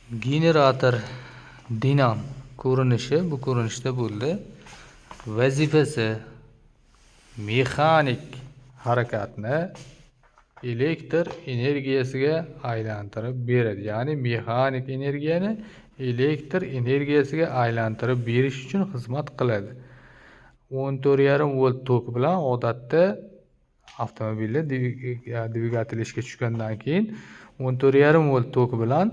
Generator dinam ko'rinishi bu ko'rinishda bo'ldi. Vazifasi mexanik harakatni elektr energiyasiga aylantirib beradi. Ya'ni mexanik energiyani elektr energiyasiga aylantirib berish uchun xizmat qiladi. 14,5 volt tok bilan odatda avtomobilda dvigatel ishga tushgandan keyin 14,5 volt tok bilan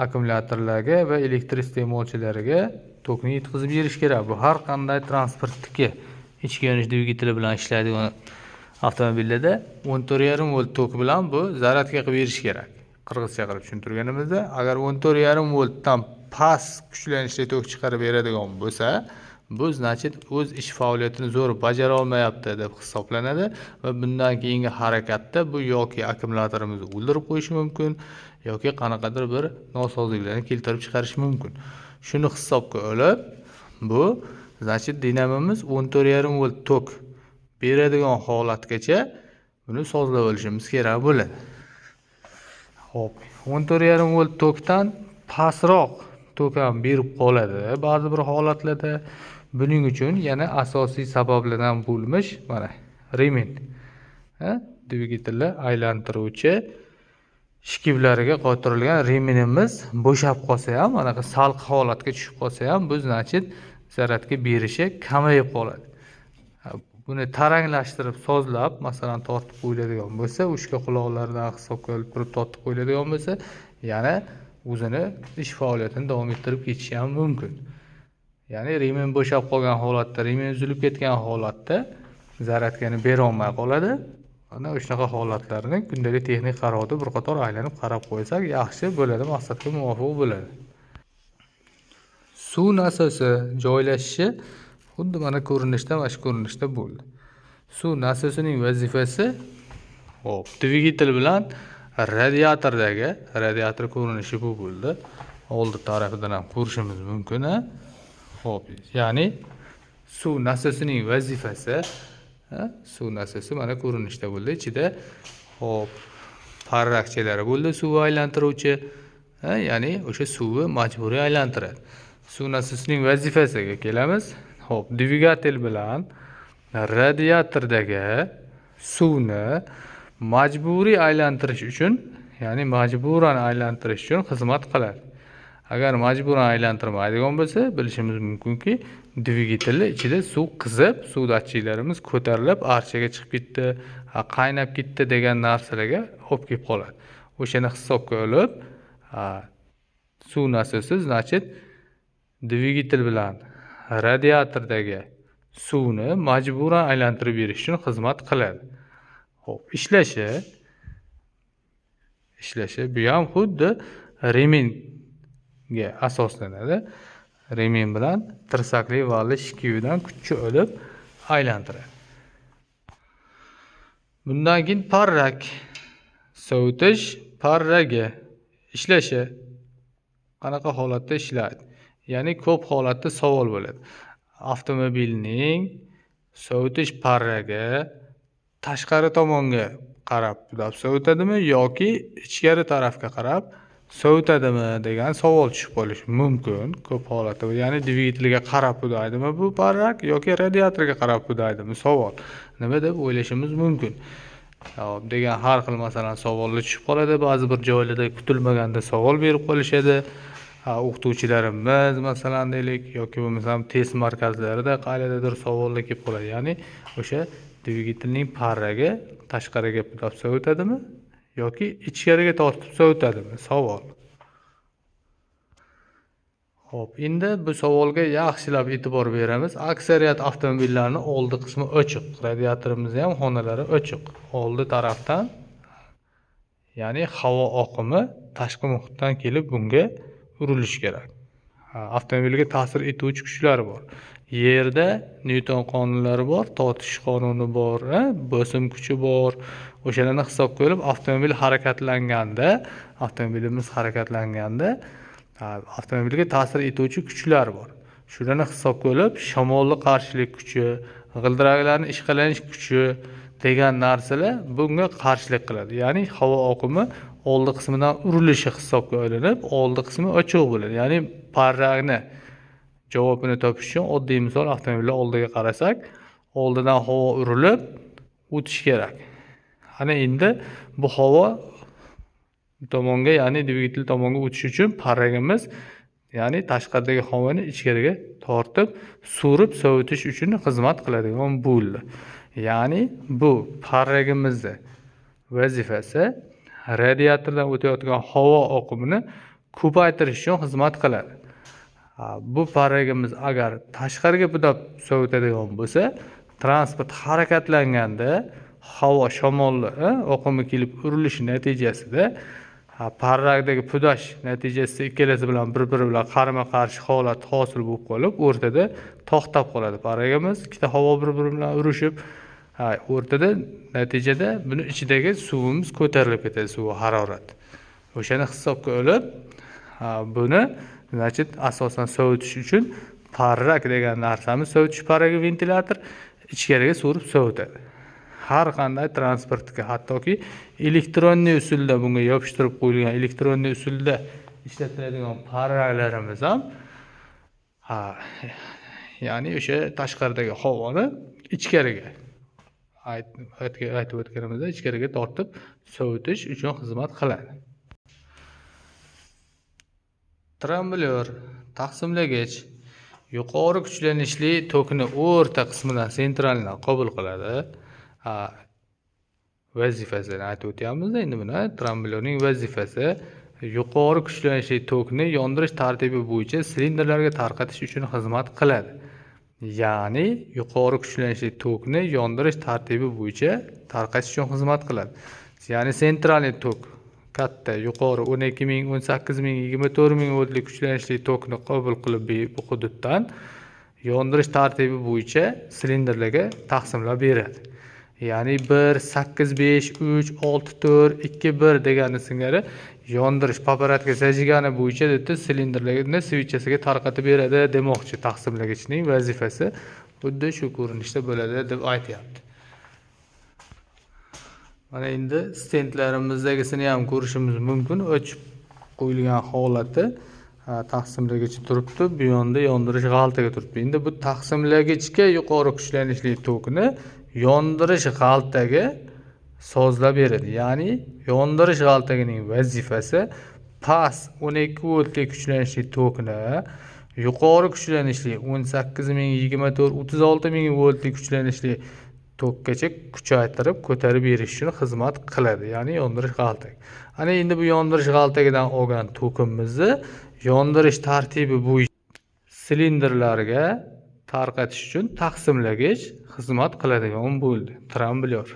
akkumulyatorlarga va elektr iste'molchilariga tokni yetkazib berish kerak. Bu har qanday transportniki, ichki yonish dvigateli bilan ishlaydigan avtomobillarda 14,5 volt tok bilan bu zaryadka qilib berish kerak. Qirg'izcha qilib tushuntirganimizda, agar 14,5 voltdan past kuchlanishli tok chiqarib beradigan bo'lsa, bu значит o'z ish faoliyatini zo'r bajara olmayapti deb hisoblanadi va bundan keyingi harakatda bu yoki akkumulyatorimizni o'ldirib qo'yishi mumkin, yoki qanaqadir bir nosozliklarni keltirib chiqarishi mumkin. Shuni hisobga olib, bu значит dinamimiz 14,5 volt tok beradigan holatgacha buni sozlab olishimiz kerak bo'ladi. Xo'p, 14,5 volt tokdan pastroq tok ham berib qoladi ba'zi bir holatlarda. Buning uchun yana asosiy sabablardan bo'lmish mana remen. Dvigatelni aylantiruvchi shkivlariga qotirilgan remenimiz bo'shab qolsa ham, anaqa salqi holatga tushib qolsa ham, bu значит zaryadka berishi kamayib qoladi. Buni taranglashtirib sozlab, masalan, tortib qo'yiladigan bo'lsa, ushka quloqlaridan hisobga olib turib tortib qo'yiladigan bo'lsa, yana o'zini ish faoliyatini davom ettirib ketishi ham mumkin. Ya'ni remen bo'shab qolgan holatda, remen uzilib ketgan holatda zaryadkani berolmay qoladi. Ana shunaqa holatlarni kundalik texnik qarovda bir qator aylanib qarab qo'ysak yaxshi bo'ladi, maqsadga muvofiq bo'ladi. Suv nasosi joylashishi xuddi mana ko'rinishda, mana shu ko'rinishda bo'ldi. Suv nasosining vazifasi, hop, dvigatel bilan radiatordagi radiator ko'rinishi bu bo'ldi. Oldi tarafidan ham ko'rishimiz mumkin. A? Xo'p, ya'ni suv nasosining vazifasi, suv nasosi mana ko'rinishda bo'ldi. Ichida, hop, parrakchalari bo'ldi suvni aylantiruvchi, ya'ni o'sha suvni majburiy aylantiradi. Suv nasosining vazifasiga kelamiz. Xo'p, dvigatel bilan radiatordagi suvni majburiy aylantirish uchun, ya'ni majburan aylantirish uchun xizmat qiladi. Agar majburan aylantirmaydigan bo'lsa, bilishimiz mumkinki, dvigatelni ichida suv qizib, suv datchiklarimiz ko'tarilib, archaga chiqib ketdi, qaynab ketdi degan narsalarga olib kelib qoladi. O'shani hisobga olib, suv nasosi значит dvigatel bilan radiatordagi suvni majburan aylantirib berish uchun xizmat qiladi. Xo'p, ishlashi bu ham xuddi remenga asoslanadi. Remen bilan tirsakli valli shkividan kuchni olib aylantiradi. Bundan keyin parrak, sovutish parragi ishlashi qanaqa holatda ishlaydi? Ya'ni ko'p holatda savol bo'ladi. Avtomobilning sovutish parragi tashqari tomonga qarab sovutadimi yoki ichkari tarafga qarab sovutadimi degan savol tushib qolishi mumkin ko'p holatda. Ya'ni dvigatelga qarab pudaydimi bu parrak yoki radiatorga qarab pudaydimi savol. Nima deb o'ylashimiz mumkin? Hop, degan har xil, masalan, savollar tushib qoladi. Ba'zi bir joylarda kutilmaganda savol berib qolishadi. O'qituvchilarimiz, masalan, deylik, yoki bo'lmasam test markazlarida qayerdadir savollar kelib qoladi. Ya'ni o'sha dvigatelning parragi tashqariga pudab sovutadimi yoki ichkariga tortib sovutadimi? Savol. Xo'p, endi bu savolga yaxshilab e'tibor beramiz. Aksariyat avtomobillarni oldi qismi ochiq. Radiatorimizni ham xonalari ochiq. Oldi tarafdan, ya'ni havo oqimi tashqi muhitdan kelib bunga urilishi kerak. Avtomobilga ta'sir etuvchi kuchlar bor. Yerda Nyuton qonunlari bor, tortish qonuni bor, bosim kuchi bor. O'shalarni hisobga olib, avtomobil harakatlanganda, avtomobilimiz harakatlanganda avtomobilga ta'sir etuvchi kuchlar bor. Shularni hisobga olib, shamolni qarshilik kuchi, g'ildiraklarni ishqalanish kuchi degan narsalar bunga qarshilik qiladi. Ya'ni havo oqimi oldi qismidan urilishi hisobga olinib, oldi qismi ochiq bo'ladi. Ya'ni parragni javobini topish uchun oddiy misol, avtomobilni oldiga qarasak, oldidan havo urilib o'tishi kerak. Ana endi bu havo tomonga, ya'ni dvigatel tomonga o'tishi uchun parragimiz, ya'ni tashqaridagi havoni ichkariga tortib, so'rib sovutish uchun xizmat qiladigan bo'ldi. Ya'ni bu parragimizni vazifasi radiatordan o'tayotgan havo oqimini ko'paytirish uchun xizmat qiladi. Bu parragimiz agar tashqariga pudab sovutadigan bo'lsa, transport harakatlanganda havo shamolli oqimi kelib urilishi natijasida parragdagi pudash natijasida ikkalasi bilan bir-biri bilan qarama-qarshi holat hosil bo'lib qolib, o'rtada to'xtab qoladi parragimiz. Ikkita havo bir-biri bilan urishib, o'rtada natijada buni ichidagi suvimiz ko'tarilib ketadi, suv harorat. O'shani hisobga olib, buni значит asosan sovutish uchun parrak degan narsamiz, sovutish parragi ventilyator ichkariga so'rib sovutadi. Har qanday transportga, hattoki elektronniy usulda bunga yopishtirib qo'yilgan elektronniy usulda ishlatiladigan parraklarimiz ham, ya'ni o'sha tashqaridagi havoni ichkariga aytib o'tganimizda ichkariga tortib sovutish uchun xizmat qiladi. Tramblyor taqsimlagich yuqori kuchlanishli tokni o'rta qismidan, sentraldan qabul qiladi. Vazifasini aytib o'tyapmiz endi buni. Tramblyorning vazifasi yuqori kuchlanishli tokni yondirish tartibi bo'yicha silindrlarga tarqatish uchun xizmat qiladi. Ya'ni yuqori kuchlanishli tokni yondirish tartibi bo'yicha tarqatish uchun xizmat qiladi. Ya'ni sentralniy tok katta yuqori 12 000, 18 000, 24 000 voltlik kuchlanishli tokni qabul qilib, bu hududdan yondirish tartibi bo'yicha silindrlarga taqsimlab beradi. Ya'ni 1, 8, 5, 3, 6, 4, 2, 1 degani singari yondirish по порядку зажигания bo'yicha debdi, silindrlarni свеча siga tarqatib beradi demoqchi. Taqsimlagichning vazifasi xuddi shu ko'rinishda bo'ladi deb aytyapti. Mana endi stendlarimizdagisini ham ko'rishimiz mumkin. O'chib qo'yilgan holati, taqsimlagichi turibdi, bu yonda yondirish g'altagi turibdi. Endi bu taqsimlagichga yuqori kuchlanishli tokni yondirish g'altaga sozlab beradi. Ya'ni yondirish g'altagining vazifasi past 12 voltlik kuchlanishli tokni yuqori kuchlanishli 18 000, 24, 36 000 voltlik kuchlanishli tokkacha kuchaytirib ko'tarib berish uchun xizmat qiladi. Ya'ni yondirish g'altagi. Ana endi bu yondirish g'altagidan olgan tokimizni yondirish tartibi bo'yicha silindrlarga tarqatish uchun taqsimlagich xizmat qiladigan bo'ldi. Tramblyor.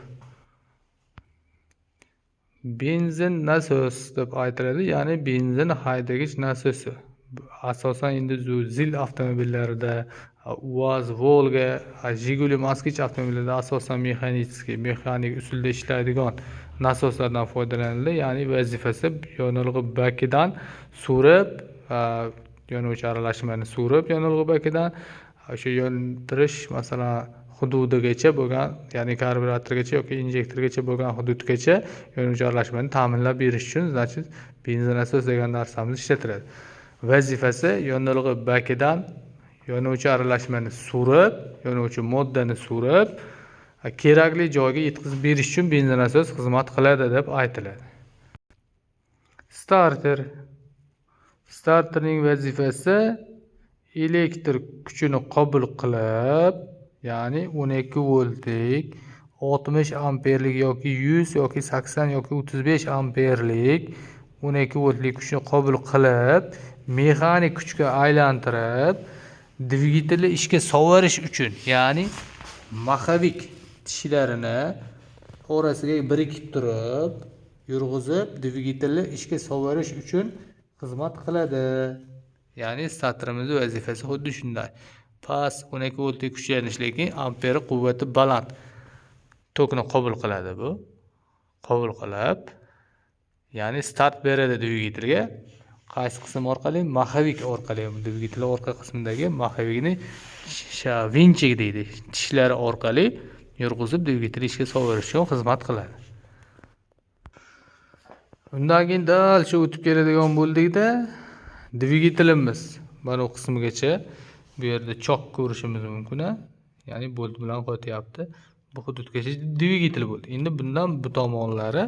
Benzin nasos deb aytiladi, ya'ni benzin haydagich nasosi. Asosan endi ZIL avtomobillarida, UAZ, Volga, Jiguli, Moskvich avtomobillarida asosan mexanический, mexanik usulda ishlaydigan nasoslardan foydalaniladi. Ya'ni vazifasi yonilg'i bakidan so'rib, yonuvchi aralashmani so'rib yonilg'i bakidan o'sha yondirish, masalan, hududigacha bo'lgan, ya'ni karbyuratorgacha yoki injektorgacha bo'lgan hududgacha yonuvchi aralashmani ta'minlab berish uchun, значит, benzin nasos degan narsamiz ishlatiladi. Vazifasi yonilg'i bakidan yonuvchi aralashmani so'rib, yonuvchi moddani so'rib, kerakli joyga yetkazib berish uchun benzin nasos xizmat qiladi deb aytiladi. Starter. Starterning vazifasi elektr kuchini qabul qilib, ya'ni 12 voltlik, 60 amperlik yoki 100 yoki 80 yoki 35 amperlik 12 voltlik kuchni qabul qilib, mexanik kuchga aylantirib, dvigatelni ishga sovurish uchun, ya'ni маховик tishlarini orasiga birikib turib, yurg'izib, dvigatelni ishga sovurish uchun xizmat qiladi. Ya'ni starterimizni vazifasi xuddi shunday. Past 12 voltlik kuchlanish, lekin amperi quvvati baland tokni qabul qiladi bu. Qabul qilib, ya'ni start beradi dvigatelga. Qaysi qism orqali? Маховик orqali. Dvigatel orqa qismidagi маховик ni венчик deydi. Tishlari orqali yurg'izib, dvigatelni ishga sovurish uchun xizmat qiladi. Undan keyin дальше o'tib keladigan bo'ldikda, dvigatelimiz mana bu qismigacha, bu yerda chok ko'rishimiz mumkin, ya'ni bolt bilan qotyapti. Bu hududgacha dvigatel bo'ldi. Endi bundan bu tomonlari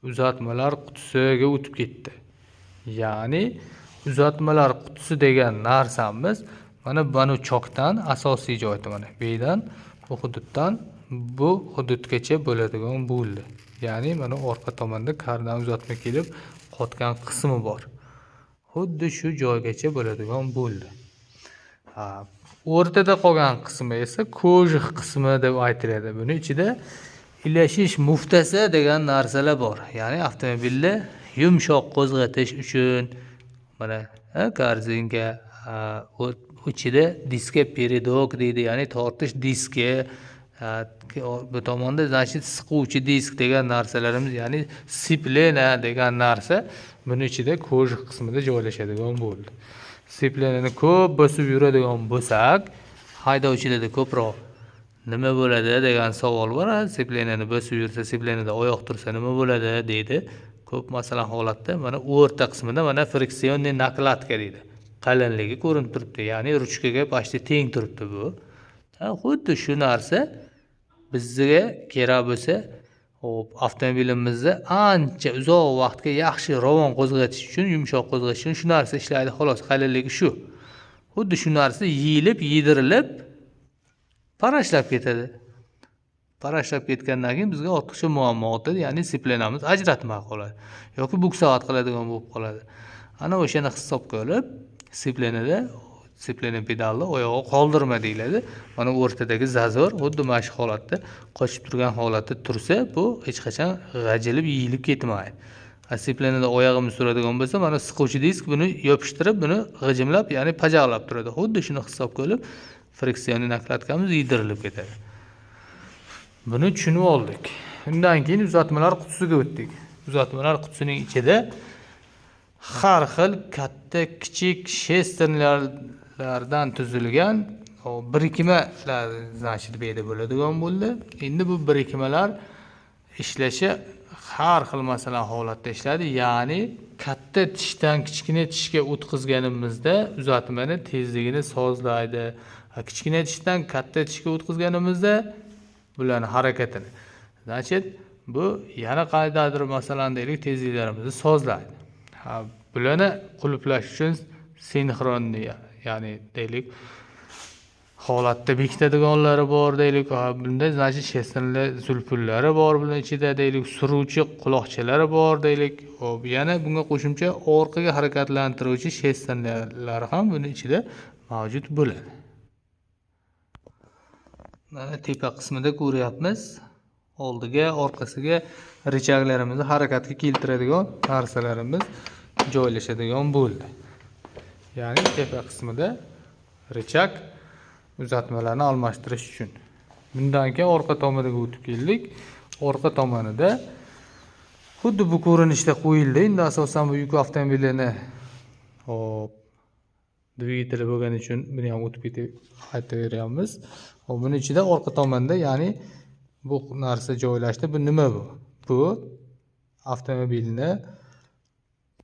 uzatmalar qutisiga o'tib ketdi. Ya'ni uzatmalar qutisi degan narsamiz mana chokdan asosiy joyda, mana bu yerdan, bu hududdan bu hududgacha bo'ladigan bo'ldi. Ya'ni mana orqa tomonda kardan uzatma kelib qotgan qismi bor. Xuddi shu joygacha bo'ladigan bo'ldi. Ha, o'rtada qolgan qismi esa кожух qismi deb aytiladi. Buni ichida ilashish muftasi degan narsalar bor. Ya'ni avtomobilni yumshoq qo'zg'atish uchun mana korzinka, ichida диска передок deydi, ya'ni tortish diski, bu tomonda, значит, siquvchi disk degan narsalarimiz, ya'ni сцепление degan narsa buni ichida, кожух qismida joylashadigan bo'ldi. Сцепление ni ko'p bosib yuradigan bo'lsak, haydovchilarda ko'proq nima bo'ladi degan savol bor. Сцепление ni bosib yursa, сцепление da oyoq tursa nima bo'ladi deydi. Ko'p, masalan, holatda mana o'rta qismida mana фрикционный накладка deydi. Qalinligi ko'rinib turibdi, ya'ni ruchkaga почти teng turibdi bu. Xuddi shu narsa bizga kerak bo'lsa, hop, avtomobilimizni ancha uzoq vaqtga yaxshi ravon qo'zg'atish uchun, yumshoq qo'zg'atish uchun shu narsa ishlaydi xolos, qalinligi shu. Xuddi shu narsa yeyilib, yedirilib, parashlab ketadi. Parashlab ketgandan keyin bizga ortiqcha muammo o'tadi, ya'ni сцепление miz ajratmay qoladi yoki буксовать qiladigan bo'lib qoladi. Ana o'shani hisobga olib, сцепление da, сцепление pedalni oyog'i qoldirma deyiladi. Mana o'rtadagi зазор xuddi mana shu holatda qochib turgan holatda tursa, bu hech qachon g'ajilib, yeyilib ketmaydi. Сцепление da oyog'imiz turadigan bo'lsa, mana siquvchi disk buni yopishtirib, buni g'ijimlab, ya'ni pajaqlab turadi. Xuddi shuni hisobga olib, фрикционный накладка miz yedirilib ketadi. Buni tushunib oldik. Undan keyin uzatmalar qutisiga o'tdik. Uzatmalar qutisining ichida har xil katta, kichik шестерня lardan tuzilgan birikmalar, значит, bu yerda bo'ladigan bo'ldi. Endi bu birikmalar ishlashi har xil, masalan, holatda ishlaydi. Ya'ni katta tishdan kichkina tishga o'tkazganimizda uzatmani tezligini sozlaydi. Kichkina tishdan katta tishga o'tkazganimizda bularni harakatini. Значит, bu yana qaydadir, masalan, deylik, tezliklarimizni sozlaydi. Ha, bularni qulflash uchun синхронный, ya'ni deylik, holatda bekitadiganlari bor deylik. Bunda, значит, шестерня lar zulfinlari bor buni ichida deylik, suruvchi quloqchalari bor deylik. Hop, yana bunga qo'shimcha orqaga harakatlantiruvchi шестерня lar ham buni ichida mavjud bo'ladi. Mana tepa qismida ko'ryapmiz. Oldiga, orqasiga рычаг larimizni harakatga keltiradigan narsalarimiz joylashadigan bo'ldi. Ya'ni tepa qismida рычаг uzatmalarni almashtirish uchun. Bundan keyin orqa tomoniga o'tib keldik. Orqa tomonida xuddi bu ko'rinishda qo'yildi. Endi asosan bu yuk avtomobilini, hop, dvigateli bo'lgani uchun buni ham o'tib ketib aytaveryapmiz. Hop, buni ichida orqa tomonda, ya'ni bu narsa joylashdi. Bu nima bu? Bu avtomobilni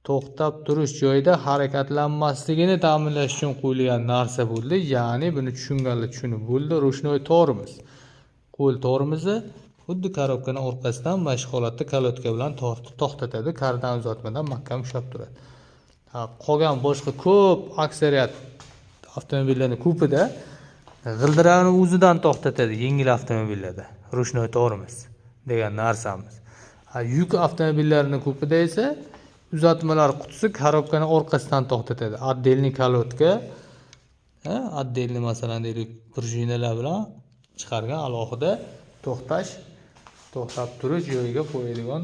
to'xtab turish joyida harakatlanmasligini ta'minlash uchun qo'yilgan narsa bo'ldi. Ya'ni buni tushunganlar tushunib bo'ldi. Ручной тормоз. Qo'l tormozi xuddi коробка ni orqasidan mana shu holatda колодка bilan tortib to'xtatadi, kardan uzatmadan mahkam ushlab turadi. Ha, qolgan boshqa ko'p aksariyat avtomobillarni ko'pida g'ildiragini o'zidan to'xtatadi yengil avtomobillarda ручной тормоз degan narsamiz. Ha, yuk avtomobillarini ko'pida esa uzatmalar qutisi коробка ni orqasidan to'xtatadi. Отдельный колодка, ha, отдельный, masalan, deylik, prujinalar bilan chiqargan alohida to'xtash, to'xtab turish joyiga qo'yadigan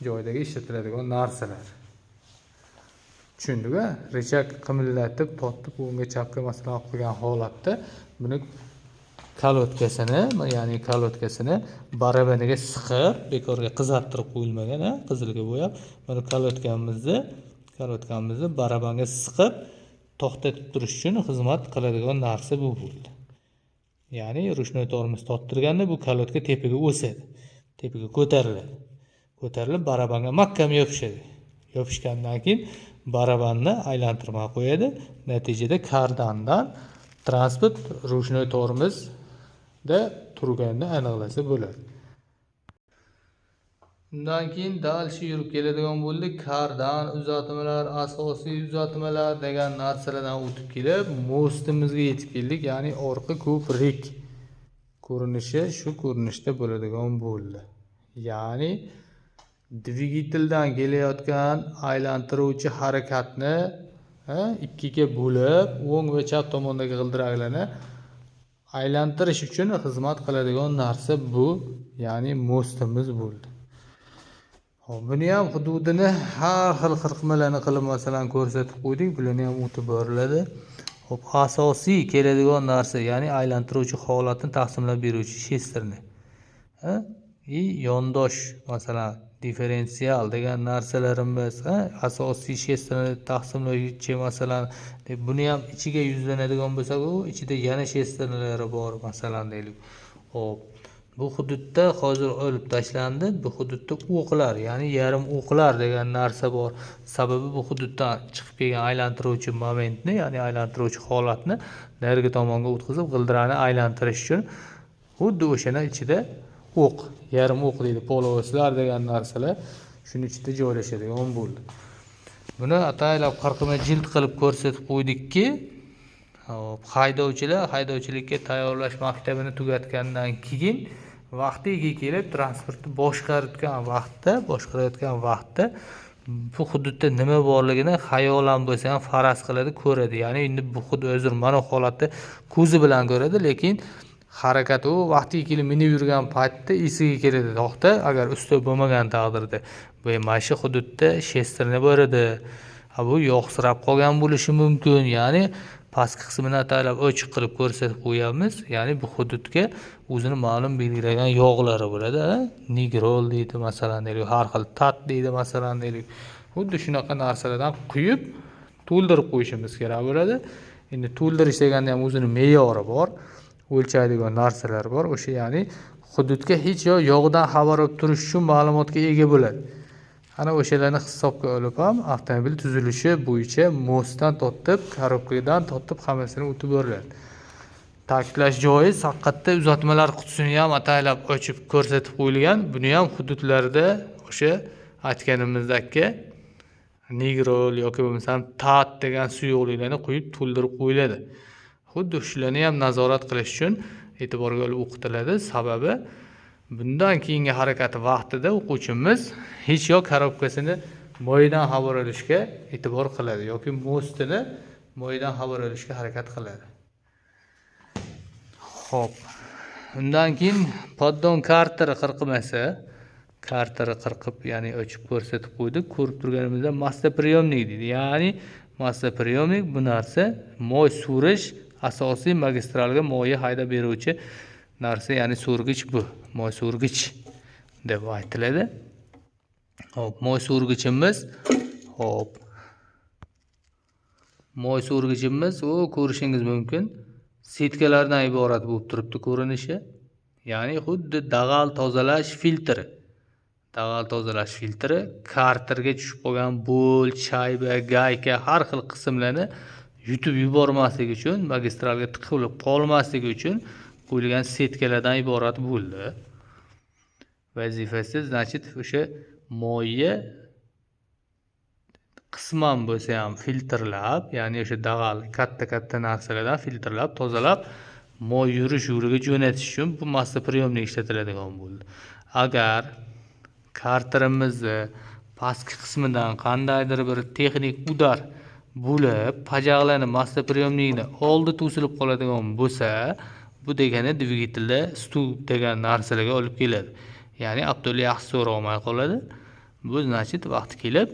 joydagi ishlatiladigan narsalar. Tushundik a? Рычаг qimillatib, tortib, o'ngga, chapga, masalan, qilgan holatda buni колодка sini, ya'ni колодка sini barabaniga siqib, bekorga qizartirib qo'yilmagan, a, qizilga bo'yab, mana колодка mizni barabanga siqib to'xtatib turish uchun xizmat qiladigan narsa bu bo'ldi. Ya'ni ручной тормоз torttirganda bu колодка tepaga o'sadi, tepaga ko'tariladi. Ko'tarilib barabanga mahkam yopishadi. Yopishgandan keyin barabanni aylantirmay qo'yadi. Natijada kardandan transport ручной tormozda turganini aniqlasa bo'ladi. Undan keyin дальше yurib keladigan bo'ldik. Kardan uzatmalar, asosiy uzatmalar degan narsalardan o'tib kelib, мост imizga yetib keldik. Ya'ni orqa ko'prik ko'rinishi shu ko'rinishda bo'ladigan bo'ldi. Ya'ni dvigateldan kelayotgan aylantiruvchi harakatni ikkiga bo'lib, o'ng va chap tomondagi g'ildiraklarni aylantirish uchun xizmat qiladigan narsa bu, ya'ni мост imiz bo'ldi. Xo'p, buni ham hududini har xil qirqmalarni qilib, masalan, ko'rsatib qo'ydik. Bularni ham o'tib boriladi. Xo'p, asosiy keladigan narsa, ya'ni aylantiruvchi holatni taqsimlab beruvchi шестерня. И yondosh, masalan, differensial degan narsalarimiz, asosiy шестерня taqsimlovchi, masalan, deb buni ham ichiga yuzlanadigan bo'lsak, u ichida yana шестерня lari bor, masalan, deylik. Xo'p, bu hududda hozir olib tashlandi. Bu hududda o'qlar, ya'ni yarim o'qlar degan narsa bor. Sababi bu hududdan chiqib kelgan aylantiruvchi momentni, ya'ni aylantiruvchi holatni narigi tomonga o'tkazib, g'ildirani aylantirish uchun xuddi o'shani ichida o'q, yarim o'q deydi, полуось lar degan narsalar shuni ichida joylashadigan bo'ldi. Buni ataylab qirqima jild qilib ko'rsatib qo'ydikki, xo'p, haydovchilar haydovchilikka tayyorlash maktabini tugatgandan keyin vaqtiga kelib transportni boshqarayotgan vaqtda bu hududda nima borligini xayolan bo'lsa ham faraz qiladi, ko'radi. Ya'ni endi bu xuddi o'zir mana holatda ko'zi bilan ko'radi, lekin harakat u vaqtiga kelib minib yurgan paytda esiga keladi. To'xta, agar usta bo'lmagan taqdirda bu mana shu hududda шестерня bor edi. Ha, bu yog'sirab qolgan bo'lishi mumkin. Ya'ni pastki qismini ataylab ochiq qilib ko'rsatib qo'yamiz. Ya'ni bu hududga o'zini ma'lum belgilagan yog'lari bo'ladi. Nigrol deydi, masalan, deylik, har xil tat deydi, masalan, deylik. Xuddi shunaqa narsalardan quyib to'ldirib qo'yishimiz kerak bo'ladi. Endi to'ldirish deganda ham o'zini me'yori bor, o'lchaydigan narsalar bor. O'sha, ya'ni hududga hech yog'dan xabar olib turish uchun ma'lumotga ega bo'ladi. Ana o'shalarni hisobga olib ham avtomobil tuzilishi bo'yicha мост dan tortib, korobkadan tortib hammasini o'tib boriladi. Ta'kidlash joiz, haqiqatda uzatmalar qutisini ham ataylab ochib ko'rsatib qo'yilgan. Buni ham hududlarida o'sha aytganimizdagi nigrol yoki bo'lmasam tat degan suyuqliklarni quyib to'ldirib qo'yiladi. Xuddi shularni ham nazorat qilish uchun e'tiborga olib o'qitiladi. Sababi bundan keyingi harakati vaqtida o'quvchimiz hech yo'q korobkasini moyidan xabar olishga e'tibor qiladi yoki мост ini moyidan xabar olishga harakat qiladi. Xo'p. Undan keyin поддон karteri qirqimasi. Karteri qirqib, ya'ni ochib ko'rsatib qo'ydik. Ko'rib turganimizda маслоприёмник deydi. Ya'ni маслоприёмник bu narsa moy so'rish asosiy magistralga moyi haydab beruvchi narsa, ya'ni so'rgich bu. Moy so'rgich deb aytiladi. Xo'p, moy so'rgichimiz, xo'p. Moy so'rgichimiz u ko'rishingiz mumkin. Setkalardan iborat bo'lib turibdi ko'rinishi. Ya'ni xuddi dag'al tozalash filtri. Dag'al tozalash filtri karterga tushib qolgan болт, shayba, gayka har xil qismlarni yutib yubormasligi uchun, magistralga tiqilib qolmasligi uchun qo'yilgan setkalardan iborat bo'ldi. Vazifasi, значит, o'sha moyni qisman bo'lsa ham filtrlab, ya'ni o'sha dag'al katta-katta narsalardan filtrlab, tozalab, moy yurish yo'liga jo'natish uchun bu маслоприёмник ishlatiladigan bo'ldi. Agar karterimizni pastki qismidan qandaydir bir texnik удар bo'lib, pajag'lanib маслоприёмник ni oldi to'silib qoladigan bo'lsa, bu degani dvigatelda стук degan narsalarga olib keladi. Ya'ni avtomobil yaxshi so'ra olmay qoladi. Bu, значит, vaqti kelib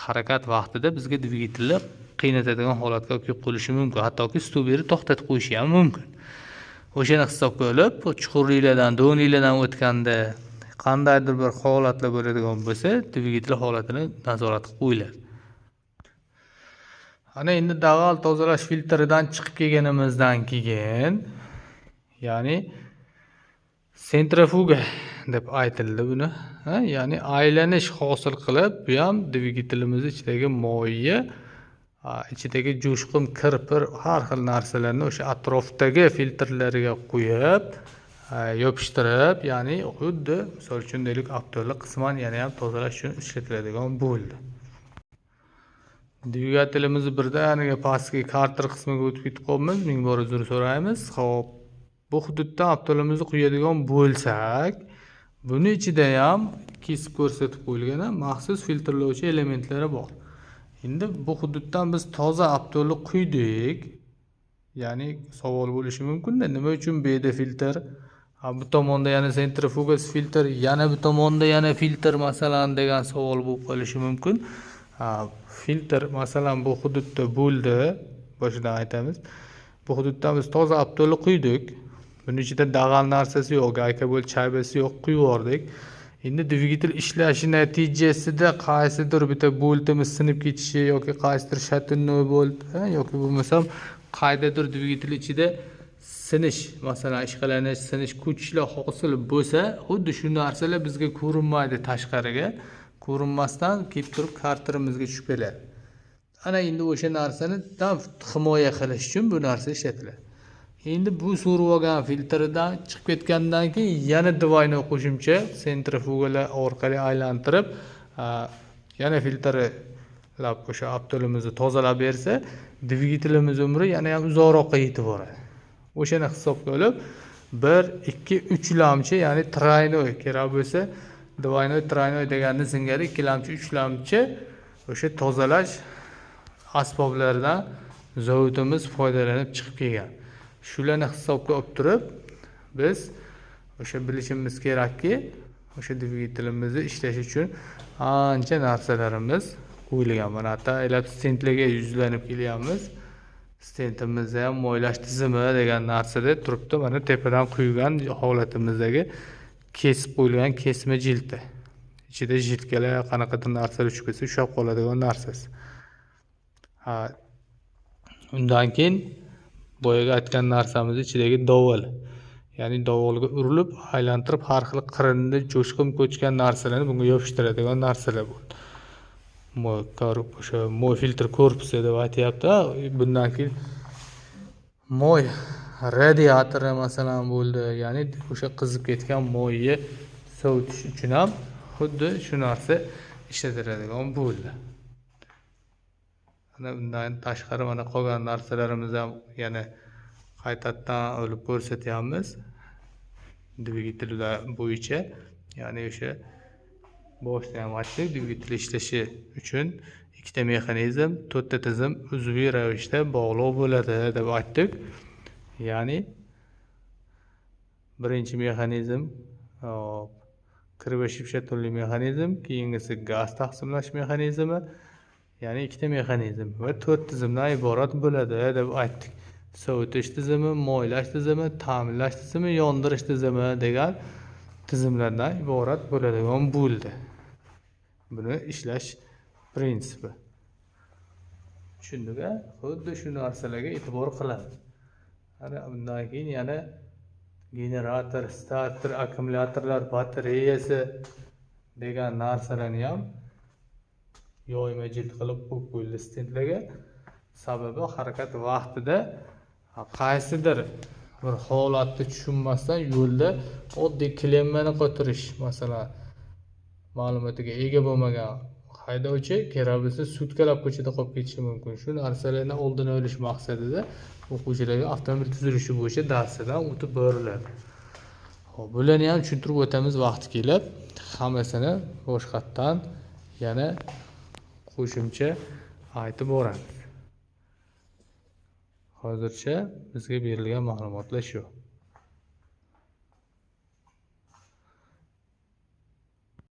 harakat vaqtida bizga dvigatelni qiynatadigan holatga olib kelib qo'yishi mumkin. Hattoki стук berib to'xtatib qo'yishi ham mumkin. O'shani hisobga olib, chuqurliklardan, do'ngliklardan o'tganda qandaydir bir holatlar bo'ladigan bo'lsa, dvigatel holatini nazorat qilib qo'yiladi. Ana endi dag'al tozalash filtridan chiqib kelganimizdan keyin, ya'ni sentrifuga deb aytildi buni. Ha, ya'ni aylanish hosil qilib, bu ham dvigatelimiz ichidagi moyni, ichidagi jo'shqin, kir-pir, har xil narsalarni o'sha atrofdagi filtrlarga qo'yib, yopishtirib, ya'ni xuddi misol uchun deylik, avtolni qisman yana ham tozalash uchun ishlatiladigan bo'ldi. Dvigatelimizni birdaniga pastki karter qismiga o'tib ketib qolibmiz, ming bor uzr so'raymiz. Xo'p, bu hududda avtolimizni quyadigan bo'lsak, buni ichida ham kesib ko'rsatib qo'yilgan maxsus filtrlovchi elementlari bor. Endi bu hududdan biz toza avtolni quydik. Ya'ni savol bo'lishi mumkin-da, nima uchun bu yerda filtr, bu tomonda yana sentrifuga filtr, yana bu tomonda yana filtr masalan degan savol bo'lib qolishi mumkin. Filtr masalan bu hududda bo'ldi, boshidan aytamiz. Bu hududdan biz toza avtolni quydik. Buning ichida dag'al narsasi yo'q, gayka bo'l, chaybasi yo'q, quyib yubordik. Endi dvigatel ishlashi natijasida qaysidir bitta boltimiz sinib ketishi yoki qaysidir шатунной bolt, yoki bo'lmasam qaydadir dvigatel ichida sinish, masalan, ishqalanish, sinish, ko'chishlar hosil bo'lsa, xuddi shu narsalar bizga ko'rinmaydi tashqariga. Ko'rinmasdan kelib turib karterimizga tushib keladi. Ana endi o'sha narsani tam himoya qilish uchun bu narsa ishlatiladi. Endi bu so'rib olgan filtridan chiqib ketgandan keyin yana двойной qo'shimcha sentrifugalar orqali aylantirib, yana filtrlab o'sha avtolimizni tozalab bersa, dvigatelimiz umri yana ham uzoqroqqa yetib boradi. O'shani hisobga olib 1, 2, 3 lamchi, ya'ni тройной kerak bo'lsa, двойной, тройной deganni singari ikkilamchi, uchlamchi o'sha tozalash asboblaridan zavodimiz foydalanib chiqib kelgan. Shularni hisobga olib turib, biz o'sha bilishimiz kerakki, o'sha dvigatelimizni ishlashi uchun ancha narsalarimiz qo'yilgan. Mana ataylab stendlarga yuzlanib kelyapmiz. Stendimizda ham moylash tizimi degan narsada turibdi. Mana tepadan quygan holatimizdagi kesib qo'yilgan kesma jildi. Ichida жидка lar, qanaqadir narsalar tushib ketsa ushlab qoladigan narsasi. Ha, undan keyin boyagi aytgan narsamiz ichidagi dovul. Ya'ni dovulga urilib, aylantirib har xil qirindi, jo'shqin ko'chgan narsalarni bunga yopishtiradigan narsalar bo'ldi. Moy o'sha moy filtr korpusi deb aytyapti. Bundan keyin moy radiatori masalan bo'ldi. Ya'ni o'sha qizib ketgan moyni sovutish uchun ham xuddi shu narsa ishlatiladigan bo'ldi. Ana undan tashqari mana qolgan narsalarimiz ham yana qaytadan olib ko'rsatyapmiz. Dvigatellar bo'yicha, ya'ni o'sha boshida ham aytdik, dvigatel ishlashi uchun ikkita mexanizm, to'rtta tizim uzviy ravishda bog'liq bo'ladi deb aytdik. Ya'ni birinchi mexanizm hop, кривошип-шатун li mexanizm, keyingisi gaz taqsimlash mexanizmi, ya'ni ikkita mexanizm va to'rt tizimdan iborat bo'ladi deb aytdik. Sovutish tizimi, moylash tizimi, ta'minlash tizimi, yondirish tizimi degan tizimlardan iborat bo'ladigan bo'ldi. Buni ishlash prinsipi. Tushundik-a? Xuddi shu narsalarga e'tibor qilamiz. Ana undan keyin yana generator, starter, akkumulyatorlar, batareyasi degan narsalarni ham yoyma jild qilib qo'yib qo'yildi stendlarga. Sababi harakat vaqtida qaysidir bir holatni tushunmasdan yo'lda oddiy klemmani qotirish masalan ma'lumotiga ega bo'lmagan haydovchi kerak bo'lsa sutkalab ko'chada qolib ketishi mumkin. Shu narsalarni oldini olish maqsadida o'quvchilarga avtomobil tuzilishi bo'yicha darsidan o'tib boriladi. Ho'p, bularni ham tushuntirib o'tamiz vaqti kelib, hammasini boshqatdan yana qo'shimcha aytib boramiz. Hozircha bizga berilgan ma'lumotlar shu.